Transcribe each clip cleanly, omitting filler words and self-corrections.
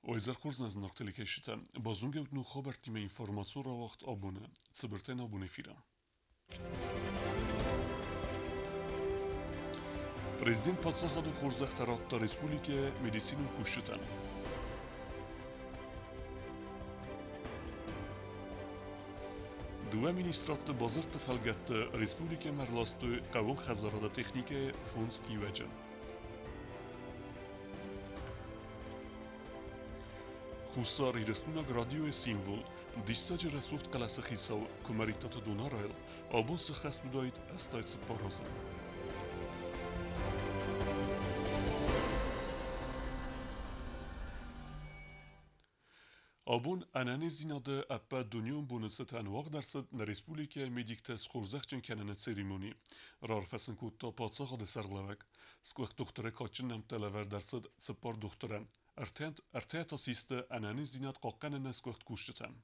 Уӕ хорз нӕ зынаргъ телекӕсджытӕ, базонгӕут ног хабӕрттимӕ информацион рауагъд абоны, цыбыртӕй нӕ абон эфиры. Президент паддзахадон хорзӕхтӕ радта республикӕйы медицинон кусджытӕн. Дыууӕ министрадты бадзырдты фӕлгӕтты республикӕмӕ ӕрластой хъӕууон хӕдзарады техникӕйы фондз ивӕджы. Хуссар Ирыстонаг радиойы символ, диссаджы рӕсугъд хъӕлӕсы хицау Куымӕридтаты Донарайыл абон сыххӕст уыдаид 84 азы. Абон ӕнӕниздзинады ӕппӕтдунеон боны цытӕн уагъд ӕрцыд нӕ республикӕйы медиктӕ схорзӕхджын кӕныны церемони. Раарфӕ сын кодта паддзахады сӕргълӕууӕг. Сгуыхт дохтыры кадджын нӕмттӕ лӕвӕрд ӕрцыд цыппар дохтырӕн, ӕртӕ та систы ӕнӕниздзинад хъахъхъӕныны сгуыхт кусджытӕн.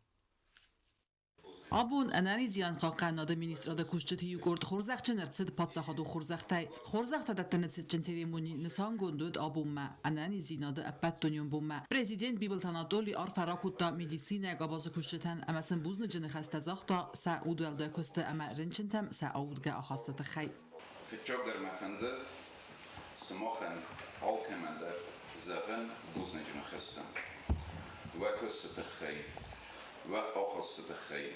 Абон ӕнӕниздзинад хъахъхъӕнынады министрады кусджыты иу къорд хорзӕхджын ӕрцыд паддзахадон хорзӕхтӕй. Хорзӕхтӕ дӕттыны цытджын церемони нысангонд уыд абонмӕ, ӕнӕниздзинады ӕппӕтдунеон бонмӕ. Президент Бибылты Анатоли арфӕ ракодта медицинӕйы къабазы кусджытӕн ӕмӕ сын бузныджы ныхӕстӕ загъта сӕ удуӕлдай куысты ӕмӕ рынчынтӕм сӕ аудгӕ ахасты тыххӕй. Фыццагдӕр мӕ фӕнды сымахӕн алкӕмӕн дӕр зӕгъын бузныджы ныхӕстӕ уӕ куысты тыххӕй, уӕ ахасты тыххӕй.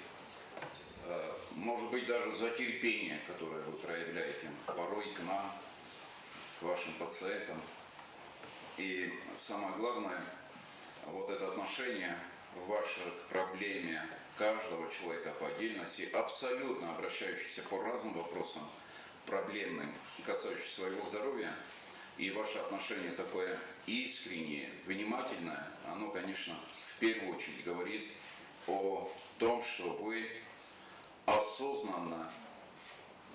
Может быть, даже за терпение, которое вы проявляете порой к нам, к вашим пациентам. И самое главное, вот это отношение ваше к проблеме каждого человека по отдельности, абсолютно обращающийся по разным вопросам, проблемным, касающимся своего здоровья, и ваше отношение такое искреннее, внимательное, оно, конечно, в первую очередь говорит о том, что вы осознанно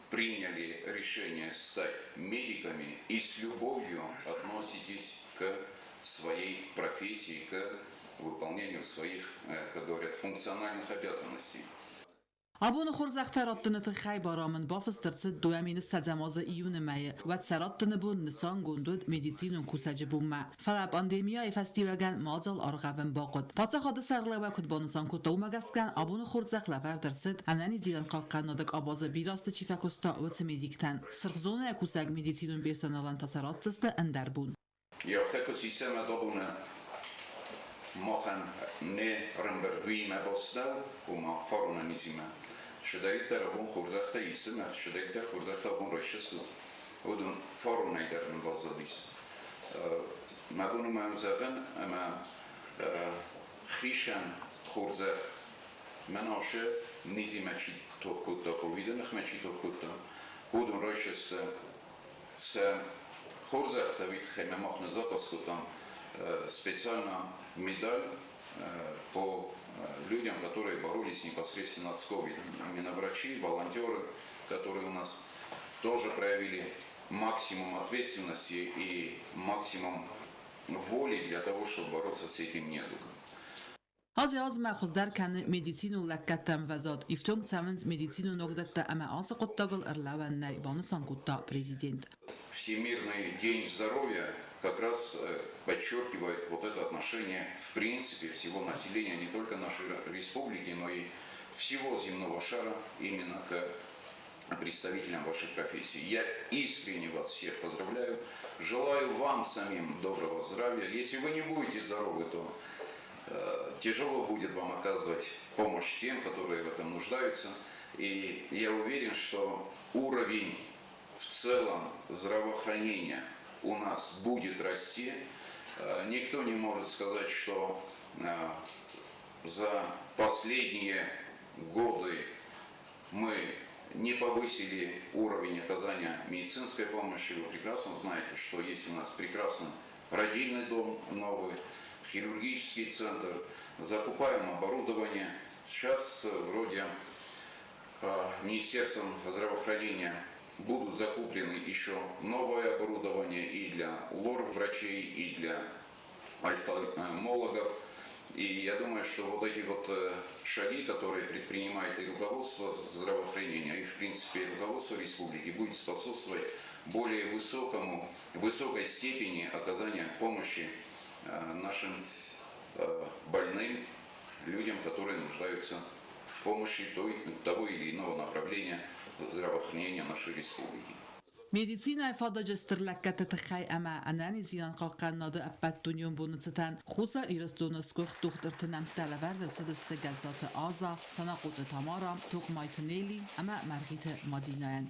приняли решение стать медиками и с любовью относитесь к своей профессии, к выполнению своих, как говорят, функциональных обязанностей. Абоны хорзӕхтӕ раттыны тыххӕй барамынд бафыст ӕрцыд 2020 азы июны мӕйы. Уӕд сӕ раттыны бон нысангонд уыд медицинон кусӕджы бонмӕ. Фӕлӕ пандемияйы фӕстиуӕгӕн мадзал аргъӕвын бахъуыд. Паддзахады сӕргълӕууӕг куыд банысан кодта, уымӕ гӕсгӕ абоны хорзӕх лӕвӕрд ӕрцыд, ӕнӕниздзинад хъахъхъӕнынады къабазы бирӕ азты чи фӕкуыста, уыцы медиктӕн. Сырх зонӕйы кусӕг медицинон персоналӕн та сӕ ратдзысты ӕндӕр бон. Афтӕ куы сисӕм абоны махӕн не рӕмбырдуимӕ баст нӕу, ома фароны низимӕ. Цыдӕриддӕр абон хорзӕхтӕ исы мӕ цыдӕриддӕр хорзӕхтӕ абон райсыс, уыдон фаронӕй дӕр нын баззадис. Мӕ бон у мӕ зӕгъын, ӕмӕ хицӕн хорзӕх мӕн ашы низимӕ чи тох кодта, ковиды ныхмӕ чи тох кодта, уыдон райсыс сӕ хорзӕхтӕ, уый тыххӕй мӕ мах ныззапас кодтам специально медаль по людям, которые боролись непосредственно с ковидом. Именно врачи, волонтеры, которые у нас тоже проявили максимум ответственности и максимум воли для того, чтобы бороться с этим недугом. Азӕй-азмӕ хуыздӕр кӕны медицинон лӕггӕдты ӕмвӕзад, ифтонг цӕуынц медицинон уагдӕттӕ ӕмӕ ацы хъуыддагыл ӕрлӕууӕн нӕй, банысан кодта президент. Всемирный день здоровья как раз подчеркивает вот это отношение в принципе всего населения не только нашей республики, но и всего земного шара именно к представителям вашей профессии. Я искренне вас всех поздравляю. Желаю вам самим доброго здравия. Если вы не будете здоровы, то тяжело будет вам оказывать помощь тем, которые в этом нуждаются. И я уверен, что уровень в целом здравоохранения у нас будет расти. Никто не может сказать, что за последние годы мы не повысили уровень оказания медицинской помощи. Вы прекрасно знаете, что есть у нас прекрасный родильный дом новый, хирургический центр, закупаем оборудование. Сейчас вроде Министерством здравоохранения будут закуплены еще новое оборудование и для лор-врачей, и для офтальмологов. И я думаю, что вот эти вот шаги, которые предпринимает и руководство здравоохранения, и в принципе руководство республики, будет способствовать более высокой степени оказания помощи нашим больным, людям, которые нуждаются в помощи того или иного направления здравоохранения нашей республики. Медицинӕйы фадыджы стыр лӕггӕдты тыххӕй ӕмӕ ӕнӕниздзинад хъахъхъӕнынады ӕппӕтдунеон боны цытӕн Хуссар Ирыстоны сгуыхт дохтырты нӕмттӕ лӕвӕрд ӕрцыдысты Гӕдзаты Аза, Санахъоты Тамара, Тохъмайты Нелли ӕмӕ Мӕргъиты Мадинӕйӕн.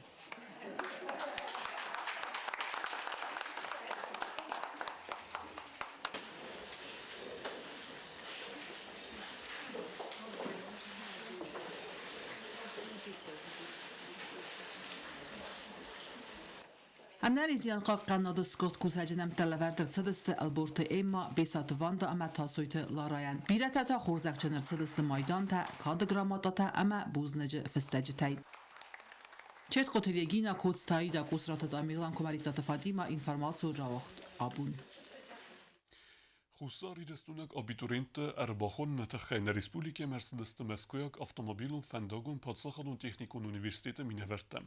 Ӕнӕниздзинад хъахъхъӕнынады сгуыхт кусӕджы нӕмттӕ лӕвӕрд ӕрцыдысты Ӕлборты Эмма, Бесаты Ванда ӕмӕ Тасойты Ларайӕн. Бирӕтӕ та хорзӕхджын ӕрцыдысты майдантӕ, кады грамотатӕ ӕмӕ бузныджы фыстӕджытӕй. Четкъоты Регина, Коцты Аида, Къусраты Тамерлан, Куымӕридтаты Фатимӕ информацион рауагъд абон. Хуссар-Ирыстойнаг абитуриентты ӕрбахоныны тыххӕй нӕ республикӕмӕ ӕрцыдысты Мӕскуыйаг автомобилон фӕндагон паддзахадон техникон университеты минӕвӕрттӕ.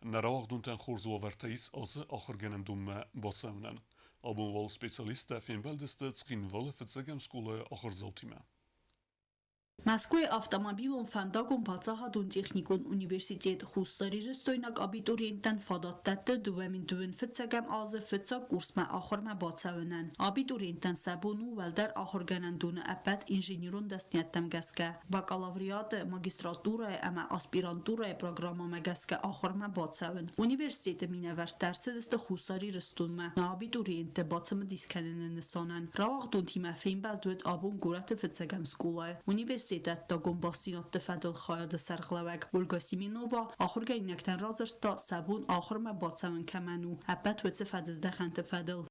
Нӕ рауагъдонтӕн хорз уавӕртӕ ис ацы ахуыргӕнӕндонмӕ бацӕуынӕн. Абон уал специалисттӕ фембӕлдысты Цхинвалы фыццӕгӕм скъолайы ахуырдзаутимӕ. Мӕскуыйы автомобилон фӕндагон паддзахадон техникон университет хуссарирыстойнаг абитуриенттӕн фадат дӕтты 2021 азы фыццаг курсмӕ ахуырмӕ бацӕуынӕн. Абитуриенттӕн сӕ бон у уӕлдӕр ахуыргӕнӕндоны ӕппӕт инженерон дӕсниӕдтӕм гӕсгӕ бакалавриаты, магистратурӕйы ӕмӕ аспирантурӕйы программӕмӕ гӕсгӕ ахуырмӕ бацӕуын. Университеты минӕвӕрттӕ ӕрцыдысты Хуссар Ирыстонмӕ абитуриентты бацымыдис кӕныны нысанӕн. Рауагъдонтимӕ фембӕлд уыд абон горӕты фыццӕгӕм скъолайы. Университеты ӕддагон бастдзинӕдты фӕдыл хайады сӕргълӕууӕг Ольга Семенова ахуыргӕнинӕгтӕн радзырдта, сӕ бон ахуырмӕ бацӕуын кӕмӕн у, ӕппӕт уыцы фӕдыздӕхӕнты фӕдыл.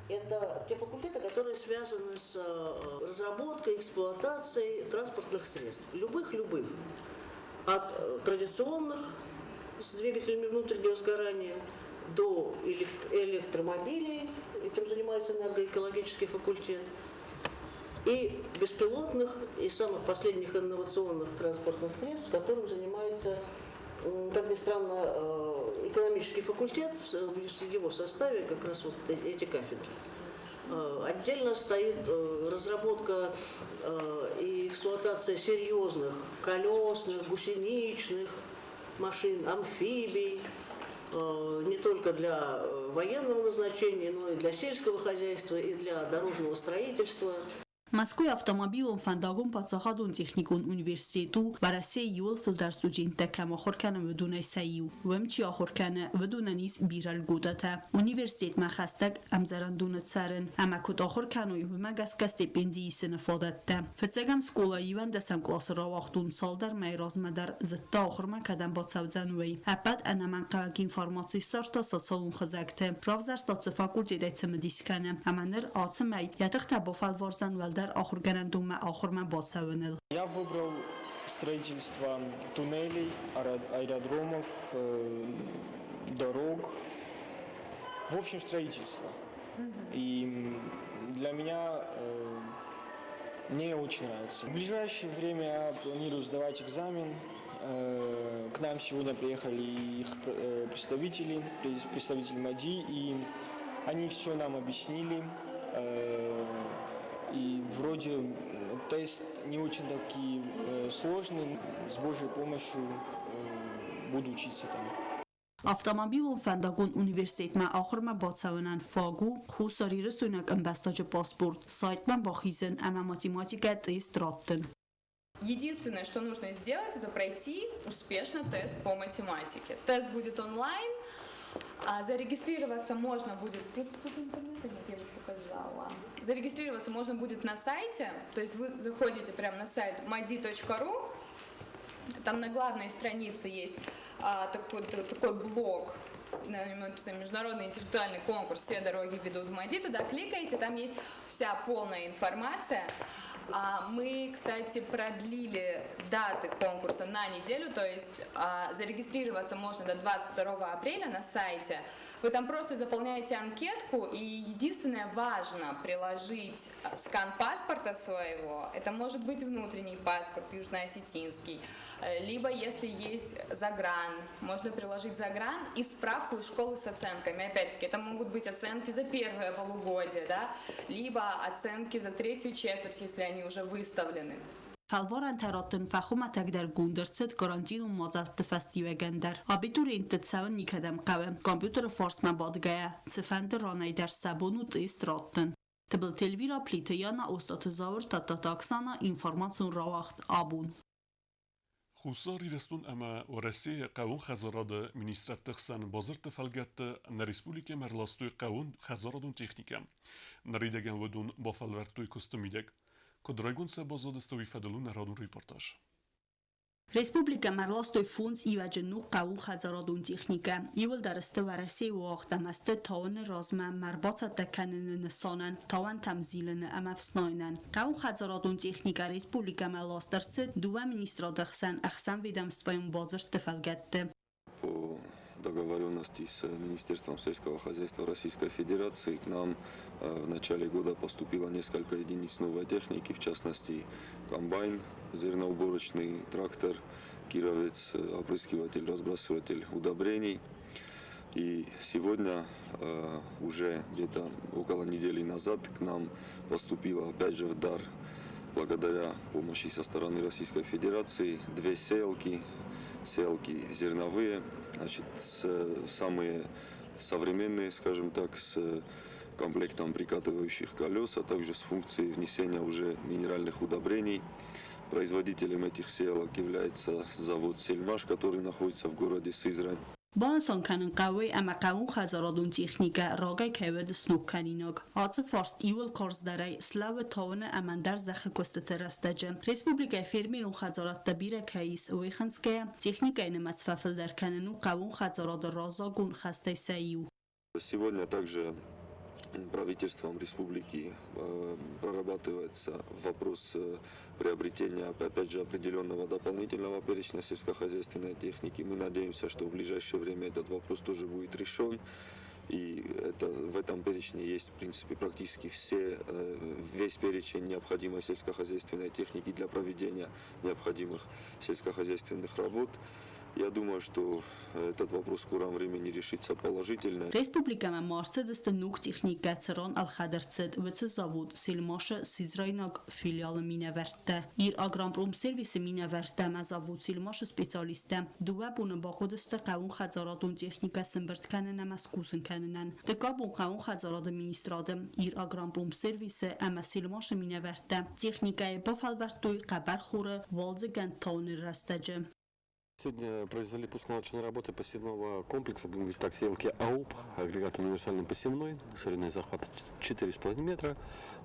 Это те факультеты, которые связаны с разработкой, эксплуатацией транспортных средств. Любых-любых. От традиционных с двигателями внутреннего сгорания до электромобилей, этим занимается энергоэкологический факультет, и беспилотных, и самых последних инновационных транспортных средств, которым занимается, как ни странно, экономический факультет, в его составе как раз вот эти кафедры. Отдельно стоит разработка и эксплуатация серьезных колесных, гусеничных машин, амфибий, не только для военного назначения, но и для сельского хозяйства, и для дорожного строительства. Мӕскуыйы автомобилон фӕндагон паддзахадон техникон университет у, Уӕрӕсейы иууыл фылдӕр студенттӕ кӕм ахуыр кӕны, уыдонӕй сӕ иу. Уым чи ахуыр кӕны, уыдонӕн ис бирӕ льготӕтӕ. Университетмӕ хӕстӕг ӕмдзӕрӕндоны цӕрын ӕмӕ куыд ахуыр кӕной, уымӕ гӕсгӕ стипенди исыны фадӕттӕ. Фыццӕгӕм скъолайы иуӕндӕсӕм къласы рауагъдон цалдӕр мӕйы размӕ дӕр зыдта, ахуырмӕ кӕдӕм бацӕудзӕн, уый. Ӕппӕт ӕнӕмӕнгхъӕуӕг информаци ссардта социалон хызӕгты. Равзӕрста цы факультетӕй цымыдис кӕны, ӕмӕ ныр ацы мӕй йӕ тыхтӕ бафӕлвардзӕн уӕлдӕр ахуыргӕнӕндонмӕ ахуырмӕ бацӕуыныл. Я выбрал строительство туннелей, аэродромов, дорог, в общем, строительство. И для меня мне очень нравится. В ближайшее время я планирую сдавать экзамен. К нам сегодня приехали их представители, представители МАДИ, и они все нам объяснили. И вроде тест не очень таки сложный. С Божьей помощью буду учиться там. Автомобилон фӕндагон университетмӕ ахуырмӕ бацӕуынӕн фаг у хуссарирыстойнаг ӕмбӕстаджы паспорт, сайтмӕ бахизын ӕмӕ математикӕ тест раттын. Единственное, что нужно сделать, это пройти успешно тест по математике. Тест будет онлайн, а зарегистрироваться можно будет... Тут интернета нет, я бы показала. Зарегистрироваться можно будет на сайте, то есть вы заходите прямо на сайт madi.ru, там на главной странице есть такой блок, на нем написано «Международный интеллектуальный конкурс. Все дороги ведут в МАДИ». Туда кликаете, там есть вся полная информация. Мы, кстати, продлили даты конкурса на неделю, то есть зарегистрироваться можно до 22 апреля на сайте. Вы там просто заполняете анкетку, и единственное, важно приложить скан паспорта своего. Это может быть внутренний паспорт, южноосетинский, либо если есть загран, можно приложить загран и справку из школы с оценками. Опять-таки, это могут быть оценки за первое полугодие, да, либо оценки за третью четверть, если они уже выставлены. Фӕлварӕнтӕ раттын фӕхуымӕтӕгдӕргонд ӕрцыд карантинон мадзӕлтты фӕстиуӕгӕн дӕр. Абитуриентты цӕуын никӕдӕм хъӕуы, компьютеры фарсмӕ бадгӕйӕ, цыфӕнды ранӕй дӕр сӕ бон у тест раттын. Тыбылты Эльвира, Плиты Яна, Остъаты Зауыр, Тадтаты Оксана, информацион рауагъд «Абон». Хуссар Ирыстон ӕмӕ Уӕрӕсейы хъӕууон хӕдзарады министрадты хсӕн бадзырдты фӕлгӕтты нӕ республикӕмӕ ӕрластой хъӕууон хӕдзарадон техникӕ. Ныридӕгӕн уыдон бафӕлвӕрдтой куысты мидӕг. Куыд райгонд сӕ баззадысты, уый фӕдыл у нӕ радон репортаж. Республикӕмӕ ӕрластой фондз ивӕджы ног хъӕууонхӕдзарадон техникӕ. Иууылдӕр сты Уӕрӕсейы уагъд ӕмӕ сты тауыны размӕ мӕр бацӕттӕ кӕныны нысанӕн, тауӕнтӕм зилыны ӕмӕ ӕфснайынӕн. Хъӕууонхӕдзарадон техникӕ республикӕмӕ ласт ӕрцыд дыууӕ министрады хсӕн ӕхсӕнведомствойон бадзырдты фӕлгӕтты. По договоренности с Министерством сельского хозяйства Российской Федерации к нам в начале года поступило несколько единиц новой техники, в частности комбайн зерноуборочный, трактор, кировец, опрыскиватель, разбрасыватель удобрений. И сегодня, уже где-то около недели назад, к нам поступило опять же в дар, благодаря помощи со стороны Российской Федерации, две сеялки, сеялки зерновые, значит, самые современные, скажем так, с комплектом прикатывающих колес, а также с функцией внесения уже минеральных удобрений. Производителем этих сеялок является завод «Сельмаш», который находится в городе Сызрань. Банысан кӕнын хъӕуы, ӕмӕ хъӕууонхӕдзарадон техникӕ рагӕй кӕй уыд сног кӕнинаг. Ацы фарст иууыл карздӕрӕй слӕууы тауыны ӕмӕ ӕндӕр зӕххы куыстыты рӕстӕджы. Республикӕйы фермерон хӕдзарадтӕ бирӕ кӕй ис, уый хынцгӕйӕ, техникӕйы нымӕц фӕфылдӕр кӕнын у хъӕууон хӕдзарады раззагон хӕстӕй сӕ иу. Сегодня также правительством республики прорабатывается вопрос приобретения, опять же, определенного дополнительного перечня сельскохозяйственной техники. Мы надеемся, что в ближайшее время этот вопрос тоже будет решен. И в этом перечне есть, в принципе, практически весь перечень необходимой сельскохозяйственной техники для проведения необходимых сельскохозяйственных работ. Я думаю, что этот вопрос в скором времени решится положительно. Республикӕмӕ ма ӕрцыдысты ног техникӕ, цыран ӕлхӕд ӕрцыд уыцы завод Сельмашы сызрайнаг филиалы минӕвӕрттӕ. Ир Агропромсервисы минӕвӕрттӕ ӕмӕ завод Сельмашы специалисттӕ дыууӕ боны бахъуыдысты хъӕууонхӕдзарадон техникӕ сӕмбырд кӕнын ӕмӕ скусын кӕнынӕн. Дыккаг бон хъӕууон хӕдзарады министрады, Ир Агропромсервисы ӕмӕ Сельмашы минӕвӕрттӕ техникӕйы бафӕлвӕрдтой хъӕбӕрхоры уалдзыгӕнд тауыны рӕстӕджы. Сегодня произвели пусконаладочные работы посевного комплекса, будем говорить так, сеялки АУП, агрегат универсальный посевной, шириной захвата 4,5 метра.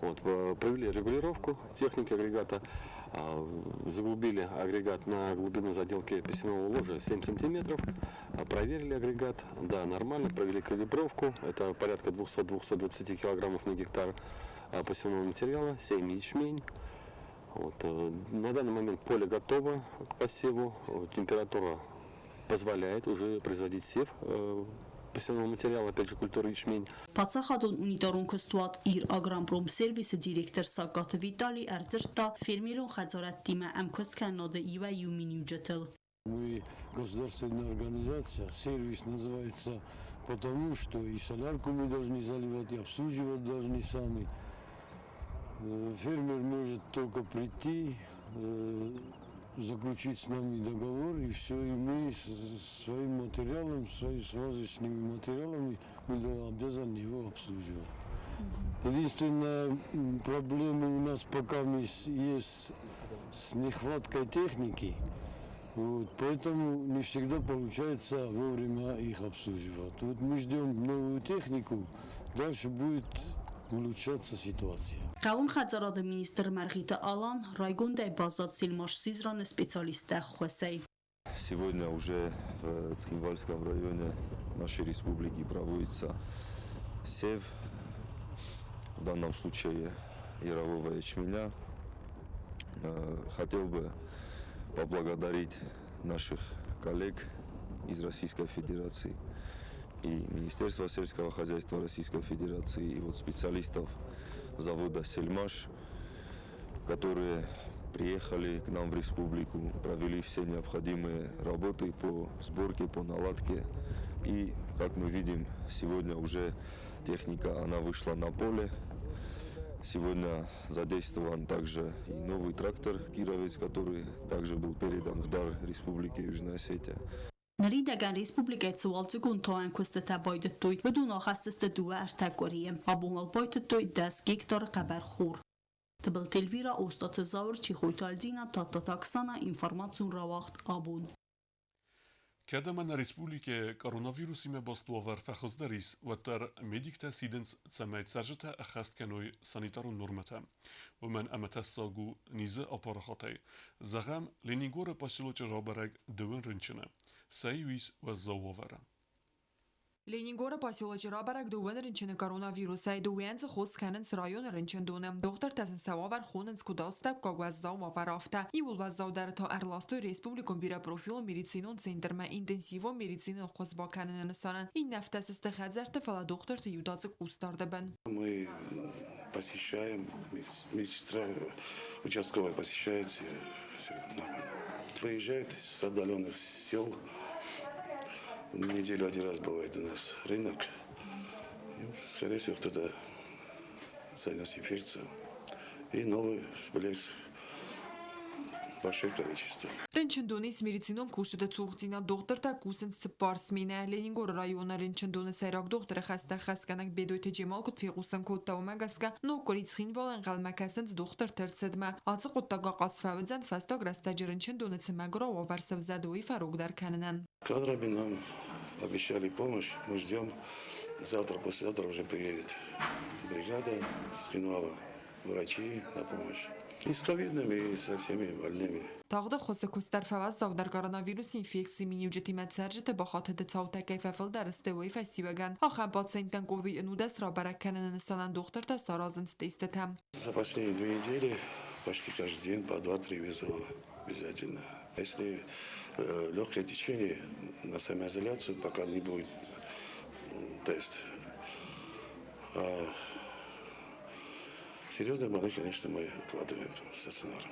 Вот, провели регулировку техники агрегата, заглубили агрегат на глубину заделки посевного ложа 7 сантиметров, проверили агрегат, да, нормально, провели калибровку, это порядка 200-220 килограммов на гектар посевного материала, 7 ячмень. Вот, на данный момент поле готово к посеву, температура позволяет уже производить сев посевного материала, опять же, культуры ячмень. Паддзахадон унитарон куыстуат Ир Агропромсервисы директор Саггаты Витали ӕрдзырдта фермерон хӕдзарадтимӕ ӕмкуысткӕнынады иуӕй-иу миниуджытыл. Мы государственная организация, сервис называется потому, что и солярку мы должны заливать, и обслуживать должны сами. Фермер может только прийти, заключить с нами договор, и все, и мы с своим материалом, своими смазочными материалами мы обязаны его обслуживать. Единственная проблема у нас пока есть с нехваткой техники, вот, поэтому не всегда получается вовремя их обслуживать. Вот мы ждем новую технику, дальше будет улучшаться ситуация. Хъӕууон хӕдзарады министр Мӕргъиты Алан райгондӕй баззад Сельмаш Сызраны специалистты ӕххуысӕй. Сегодня уже в Цхинвальском районе нашей республики проводится сев, в данном случае ярового ячменя. Хотел бы поблагодарить наших коллег из Российской Федерации. и Министерства сельского хозяйства Российской Федерации, и вот специалистов завода «Сельмаш», которые приехали к нам в республику, провели все необходимые работы по сборке, по наладке. И, как мы видим, сегодня уже техника, она вышла на поле. Сегодня задействован также и новый трактор «Кировец», который также был передан в дар Республике Южная Осетия. Ныридӕгӕн республикӕйы цы уалдзыгон тауӕн куыстытӕ байдыдтой, уыдон ахӕсдзысты 2-3 къуырийы. Абон уал байтыдтой 10 гектары хъӕбӕрхор. Тыбылты Эльвира, Остъаты Зауыр, Чехойты Альдина, Тадтаты Оксана, информацион рауагъд «Абон». Кӕд ӕмӕ нӕ республикӕйы коронавирусимӕ баст уавӕр фӕхуыздӕр ис, уӕддӕр медиктӕ сидынц, цӕмӕй цӕрджытӕ ӕххӕст кӕной санитарон нормӕтӕ. Уымӕн ӕмӕ тӕссаг у низы апарахатӕй. Зӕгъӕм, Ленингоры поселочы рабӕрӕг дыууын рынчыны. Сӕ иу ис уӕззау уавӕры. Ленингоры поселочы рабӕрӕг дыууын рынчыны коронавирусӕй. Дыууӕйӕн дзы хос кӕнынц районы рынчындоны. Дохтыртӕ сын сӕ уавӕр хонынц куыд астӕуккаг уӕззау уавӕр, афтӕ. Иууыл уӕззаудӕр та ӕрластой республикон бирӕпрофилон медицинон центрмӕ интенсивон медицинон хос бакӕныны нысанӕн. Иннӕ афтӕ сысты хӕдзӕртты, фӕлӕ дохтырты иудадзыг хъусдарды бын. Мы посещаем, медсестра участковая посещает, все, все нормально. Приезжают с отдаленных сел. Неделю один раз бывает у нас рынок. И, скорее всего, кто-то занес инфекцию. И новый всплеск большое количество. Рынчындоны ис медицинон кусджыты цухдзинад, дохтыртӕ кусынц 4 сменӕ. Ленингоры районы рынчындоны сӕйраг дохтыры хӕстӕ хӕсгӕнӕг Бедойты Джемал куыд фехъусын кодта, уымӕ гӕсгӕ ног къуыри Цхинвалы ӕнхъӕлмӕ кӕсынц дохтырты ӕрцыдмӕ. Ацы хъуыддаг ахъаз фӕуыдзӕн, фӕстаг рӕстӕджы рынчындоны цы мӕгуырау уавӕр сӕвзӕрд, уый фӕрогдӕр кӕнынӕн. Кадрами нам обещали помощь. Мы ждем. Завтра, послезавтра уже приедет бригада с Цхинвала, врачи на помощь. И с ковидными, и со всеми больными. Тагъды хосы куыст дӕр фӕуӕззаудӕр коронавирусы инфекцийы миниуджытимӕ цӕрджыты бахатыды цаутӕ кӕй фӕфылдӕр сты, уый фӕстиуӕгӕн. Ахӕм пациенттӕн ковид-19 рабӕрӕг кӕныны нысанӕн дохтыртӕ саразынц тестытӕ. За последние 2 недели почти каждый день по 2-3 вызова обязательно. Если легкое течение, на самоизоляцию, пока не будет тест. А серьезные больные, конечно, мы укладываем в стационар.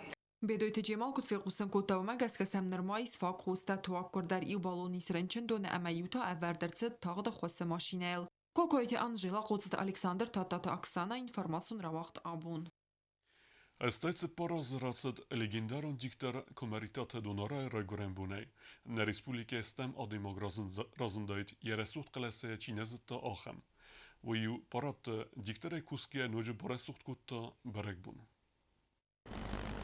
Бедойты Джемал куыд фехъусын кодта, уымӕ гӕсгӕ сӕм нырма ис фаг хостӕ, туаггуыр дӕр, иу баллон ис рынчындоны ӕмӕ иу та ӕвӕрд ӕрцыд тагъды хосы машинӕйыл. Кокойты Анжела, Хъоцыты Александр, Тадтаты Оксана, информацион рауагъд «Абон». 84 азы рацыд легендарон диктор Куымӕридтаты Донарайы райгуырӕн бонӕй. Нӕ республикӕйы стӕм адӕймаг разындаид, йӕ рӕсугъд хъӕлӕсӕй чи нӕ зыдта, ахӕм. Уый-иу парадты дикторӕй кусгӕйӕ ноджы барӕсугъд кодта бӕрӕгбон.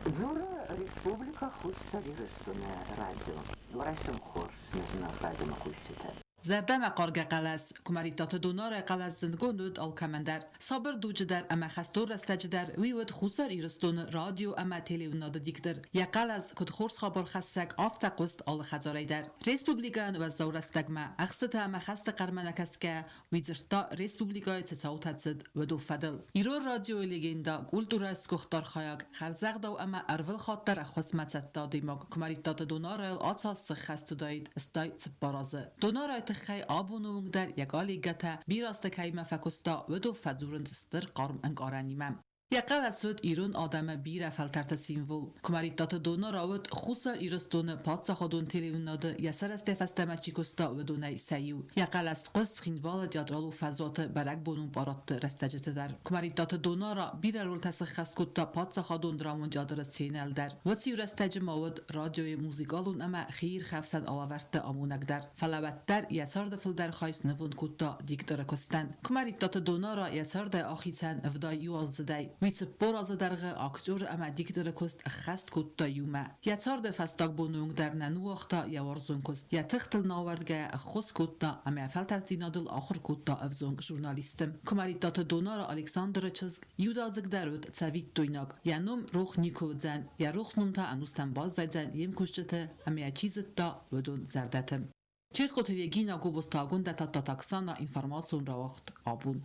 Дзуры Республикӕ Хуссар Ирыстоны радио. Райсом хорз, нӕ зынаргъ радиомӕхъусджытӕ. Зӕрдӕмӕхъаргӕ хъӕлӕс. Куымӕридтаты Донарайы хъӕлӕс зындгонд уыд алкӕмӕн дӕр. Сабыр дуджы дӕр ӕмӕ хӕстон рӕстӕджы дӕр уый уыд Хуссар Ирыстоны радио ӕмӕ телеуынынады диктор. Йӕ хъӕлӕс, куыд хорз хабархӕссӕг, афтӕ хъуыст алы хӕдзарӕй дӕр. Республикӕйӕн уӕззау рӕстӕгмӕ, ӕхстытӕ ӕмӕ хӕсты хъӕрмӕ нӕ кӕсгӕйӕ, уый дзырдта, республикӕйы цы цаутӕ цыд, уыдон фӕдыл. Ирон радиойы легендӕ, культурӕйы сгуыхт архайӕг, хӕрзӕгъдау ӕмӕ ӕрвылхатт дӕр ӕххуысмӕ цӕттӕ адӕймаг Куымӕридтаты Донарайыл ацас сыххӕст уыдаид 84 азы. Донарайы тыххӕй абоны онг дӕр йӕ коллегӕтӕ, бирӕ азты кӕимӕ фӕкуыста, уыдон фӕдзурынц стыр хъарм ӕнкъарӕнимӕ. Йӕ хъӕлӕс уыд ирон адӕмы бирӕ фӕлтӕрты символ. Куымӕридтаты Донара уыд Хуссар Ирыстоны паддзахадон телеуынынады йӕ сӕрӕзтӕй фӕстӕмӕ чи куыста, уыдонӕй сӕ иу. Йӕ хъӕлӕс хъуыст Цхинвалы театралон фӕзуаты бӕрӕгбонон парадты рӕстӕджыты дӕр. Куымӕридтаты Донара бирӕ ролтӕ сыххӕст кодта паддзахадон драмон театры сценӕйыл дӕр. Уыцы иу рӕстӕджы ма уыд радиойы музыкалон ӕмӕ хиирхӕфсӕн алӕвӕрдты амонӕг дӕр. Фӕлӕ уӕддӕр йӕ царды фылдӕр хай снывонд кодта дикторы куыстӕн. Куымӕридтаты Донара йӕ цардӕй ахицӕн 71-аздзыдӕй. Уый 40 азы дӕргъы актеры ӕмӕ дикторы куыст ӕххӕст кодта иумӕ. Йӕ царды фӕстаг боны онг дӕр нӕ ныууагъта йӕ уарзон куыст. Йӕ тыхтыл науӕрдгӕйӕ ӕххуыс кодта ӕмӕ фӕлтӕрддзинадыл ахуыр кодта ӕвзонг журналистты. Куымӕридтаты Донара Александры чызг иудадзыг дӕр уыд цӕвиттойнаг. Йӕ ном рох никуы уыдзӕн, йӕ рухс ном та ӕнустӕм баззайдзӕн йе мкусджыты ӕмӕ йӕ чи зыдта, уыдон зӕрдӕты. Ческъоты Регина, Гобозты Агуындӕ, Тадтаты Оксана, информацион рауагъд «Абон».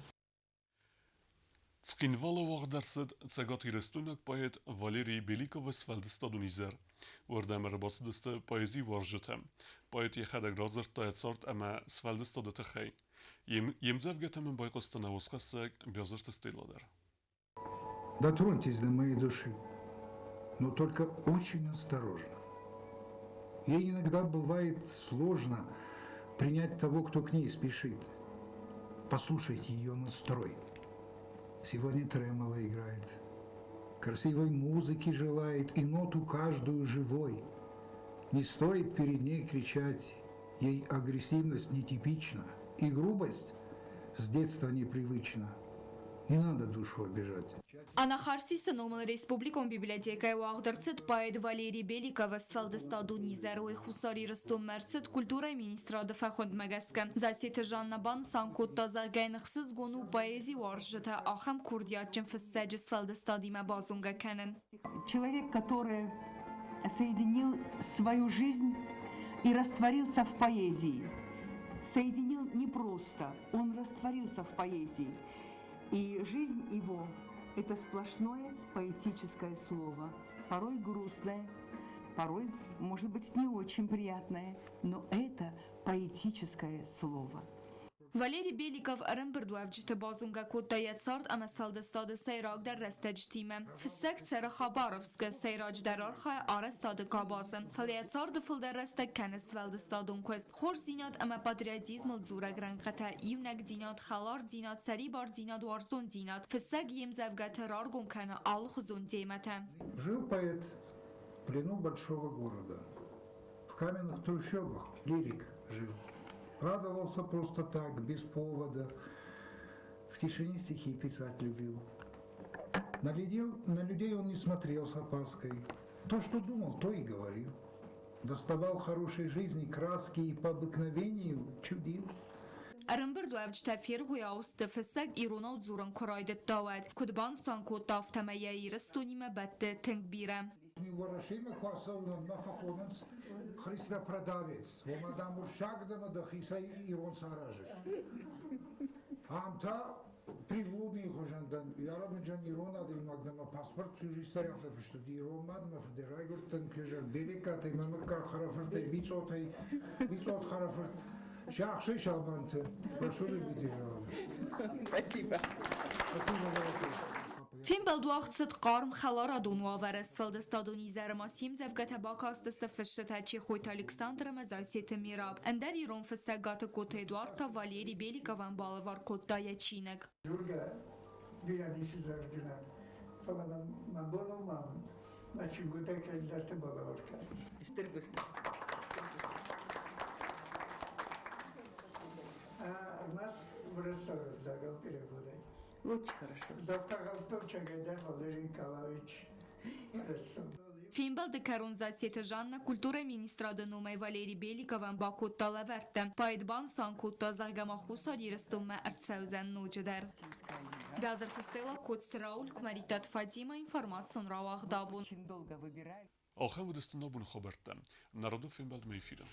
Цхинвалы уагъд ӕрцыд цӕгатирыстойнаг поэт Валерий Беликовы сфӕлдыстадон изӕр. Уырдӕм ӕрбацыдысты поэзиуарзджытӕ. Поэт йӕхӕдӕг радзырдта йӕ цард ӕмӕ сфӕлдыстады тыххӕй. Йе мдзӕвгӕтӕм ын байхъуыста нӕ уацхӕссӕг Биазырты Стелла дӕр. Дотроньтесь до моей души, но только очень осторожно. Ей иногда бывает сложно принять того, кто к ней спешит. Послушайте ее настрой. Сегодня тремоло играет. Красивой музыки желает и ноту каждую живой. Не стоит перед ней кричать, ей агрессивность нетипична, и грубость с детства непривычна. Не надо душу обижать. Анахарсисы номыл республикон библиотекӕйы уагъд ӕрцыд поэт Валерий Беликовы сфӕлдыстадон изӕр. Уый Хуссар Ирыстонмӕ ӕрцыд культурӕйы министрады фӕхуындмӕ гӕсгӕ. Зассеты Жанна банысан кодта, зӕгъгӕ, йын ӕхсызгон у поэзи уарзджытӕ ахӕм курдиатджын фыссӕджы сфӕлдыстадимӕ базонгӕ кӕнын. Человек, который соединил свою жизнь и растворился в поэзии. Соединил не просто, он растворился в поэзии. И жизнь его – это сплошное поэтическое слово, порой грустное, порой, может быть, не очень приятное, но это поэтическое слово. Валерий Беликов ӕрӕмбырдуӕвджыты базонгӕ кодта йӕ цард ӕмӕ сфӕлдыстады сӕйрагдӕр рӕстӕджытимӕ. Фыссӕг цӕры Хабаровскы, сӕйраджыдӕр архайы арӕзтады къабазы, фӕлӕ йӕ царды фылдӕр рӕстӕг кӕны сфӕлдыстадон куыст. Хорздзинад ӕмӕ патриотизмыл дзурӕг рӕнхъытӕ, иунӕгдзинад, хӕлардзинад, сӕрибардзинад, уарзондзинад. Фыссӕг йе мдзӕвгӕты раргом кӕны алыхуызон темӕтӕ. Жил поэт в плену большого города. В каменных трущобах лирик жил. Радовался просто так, без повода. В тишине стихи писать любил. На людей он не смотрел с опаской. То, что думал, то и говорил. Доставал хорошей жизни краски и по обыкновению чудил. Ӕрӕмбырдуӕвджытӕ фергъуыйау сты, фыссӕг иронау дзурын куы райдыдта, уӕд. Куыд банысан кодта, афтӕмӕй йӕ Ирыстонимӕ бӕтты тынг бирӕ. Уӕрӕсемӕ куы ацӕуынӕн мӕ фӕхонынц Христопродавец. Уымӕ, дам, урссаг дӕ дӕхицӕй ирон саразыс. Ам та приблудный хуызӕн дӕн. Ярамыджан ирон адӕймаг дӕн, мӕ паспорт юристӕй афтӕ фыст уыди. Ирон мад мӕ фыдӕй райгуырдтӕн, куы Береккатӕй, мӕ мыггаг хӕрӕфыртӕй, Бицъотӕй, Бицъот хӕрӕфырт. Сиахсӕй Сабанты. Прошу любить Спасибо. Спасибо за вопрос. Фембӕлд уагъд цыд хъарм хӕларадон уавӕры. Сфӕлдыстадон изӕры ма се мдзӕвгӕтӕ бакастысты фысджытӕ Чехойты Александр ӕмӕ Зассеты Мераб. Ӕндӕр ирон фыссӕг Гатыгкоты Эдуард та Валерий Беликовӕн балӕвар кодта йӕ чиныг. Дзургӕ бирӕ ницы зӕгъдзынӕн, фӕлӕ мӕ бон у ма мӕ чингуытӕй кӕйдӕрты балӕвар кӕнын. Стыр бузныг. Ӕрмӕст уырыссаг ӕвзагыл переводӕй. Очень хорошо. Валерий Николаевич. Фембӕлды кӕрон Зассеты Жанна культурӕйы министрады номӕй Валерий Беликовӕн бакодта лӕвӕрттӕ. Поэт банысан кодта, зӕгъгӕ ма Хуссар Ирыстонмӕ ӕрцӕудзӕн ноджыдӕр. Бязырты Стелла, Коцты Рауль, Куымӕридтаты Фатимӕ, информацион рауагъд абон. Ахӕм уыдысты нӕ абоны хабӕрттӕ. Народон фембӕлдмӕ эфиры.